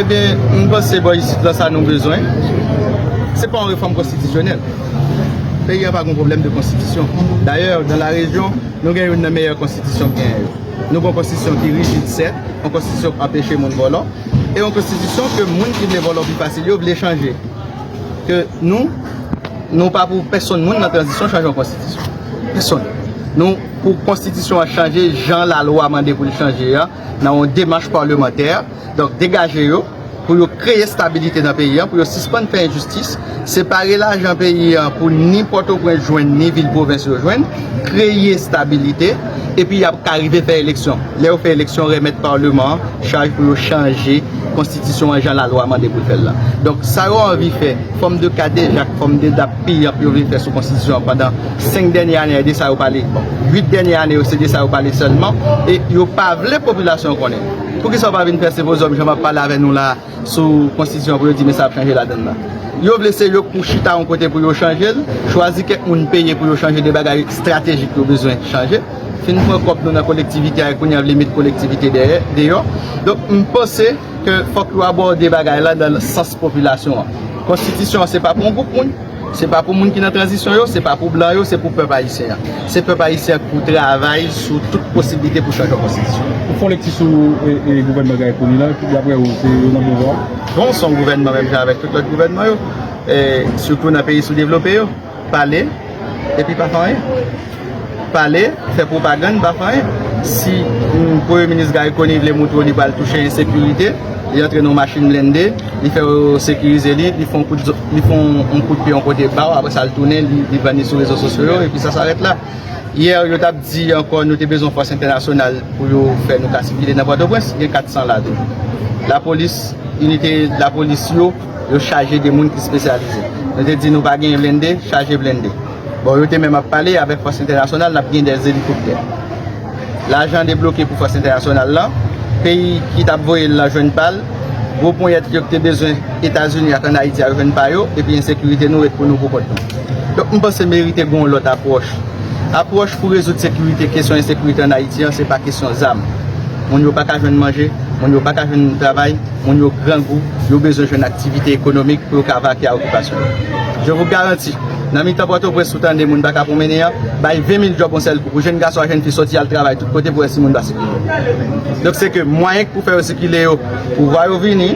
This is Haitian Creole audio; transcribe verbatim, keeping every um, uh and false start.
Ebyen, m panse bò isit la, sa nou bezwen, se pa yon refòm konstitisyonèl. Peyi a pa gen pwoblèm de konstitisyon. Dayè, nan la rejyon, nou gen youn nan meyè konstitisyon ki genyen yo. Nou gen yon konstitisyon ki rijid, sèt, yon konstitisyon ki anpeche moun vòlò, e yon konstitisyon ke moun ki vle vòlò pi fasil yo vle chanje. Ke nou, nou pa pou pèsonn moun nan tranzisyon chanje yon konstitisyon. Pèsonn. Nou pou konstitisyon an chanje jan lalwa mande pou l chanje a, nan yon demach palmantè. Donk, degaje yo pou yo kreye estabilite nan peyi an, pou yo sispann fè enjistis, separe lajan peyi an pou ni Pòtoprens jwenn, ni vil pwovens yo jwenn, kreye estabilite, epi y ap ka rive fè eleksyon. Lè yo fè eleksyon, remèt palman an chaj pou yo chanje konstitisyon an jan lalwa mande pou l fè l la. Donk, sa yo anvi fè, fòm de kadejak, fòm de dap piyanp yo vin fè sou konstitisyon an pandan senk dènye ane, de sa yo pale. Bon, uit dènye ane yo, se de sa yo pale sèlman, e yo pa vle popilasyon an konnen. Poukisa yo pa vin fè senpozyòm jan m ap pale avè nou la sou konstitisyon an pou yo di men sa ap chanje ladann nan? Yo vle se yo k pou chita yon kote pou yo chanje l, chwazi kèk moun peye pou yo chanje de bagay estratejik yo bezwen chanje. Fin pran kòb nou nan kolektivite a, kounye a vle met kolektivite dèyè, deyò. Donk, m panse ke fòk yo abòde bagay la nan sans popilasyon an. Konstitisyon an se pa pou yon gwoup moun, se pa pou moun ki nan tranzisyon yo, se pa pou blan yo, se pou pèp ayisyen an. Se pèp ayisyen an ki pou travay sou tout posiblite pou chanje yon konstitisyon. Ou fè yon lekti sou e, e, gouvènman Guy Conille la, ki daprè ou se yo nan pouvwa? Bon, se yon gouvènman menm jan avèk tout lòt gouvènman yo, e, sitou nan peyi soudevlope yo. Pale, epi pa fè anyen. Pale, fè pwopagann, pa fè anyen. Si, mm, Premye Minis Guy Conille vle montre w li pral touche ensekirite, li antre nan yon machin blende, li fè yo sekirize li, li fè yon kout, zo- li fè yon, yon kout pye yon kote ba w, apre sa l tounen, li, li vanni sou rezo sosyo yo, epi sa sa rèt la. Yè, yo t ap di ankò nou te bezwen fòs entènasyonal pou yo fè nou ka sikile nan Pòtoprens, gen kat san la tou. Lapolis, inite lapolis yo, yo chaje de moun ki espesyalize. Nou te di nou pa genyen blende, chaje blende. Bon, yo te menm ap pale avèk fòs entènasyonal, n ap gen de elikoptè. Lajan debloke pou fòs entènasyonal lan, peyi ki t ap voye l lan jwenn pa l, gwo ponyèt yo ki te bezwen Etazini ak ann Ayiti a jwenn pa yo, epi ensekirite nou ret pou nou pou kont nou. Donk, m panse merite gen yon lòt apwòch. Apwòch pou rezoud sekirite, kesyon ensekirite ann Ayiti an, se pa kesyon zam. Moun yo pa ka jwenn manje, moun yo pa ka jwenn travay, moun yo grangou, yo bezwen jwenn aktivite ekonomik pou yo ka vake a okipasyon yo. Je vous garantis, nan mitan Pòtoprens ou tande moun pa ka pwonmennen an, bay ven mil djòb yon sèl kou pou jèn gason ak jèn fi sòti al travay tout kote pou wè si moun pa sikile. Donk se ke mwayen k pou fè yo sikile yo, pouvwa yo vini,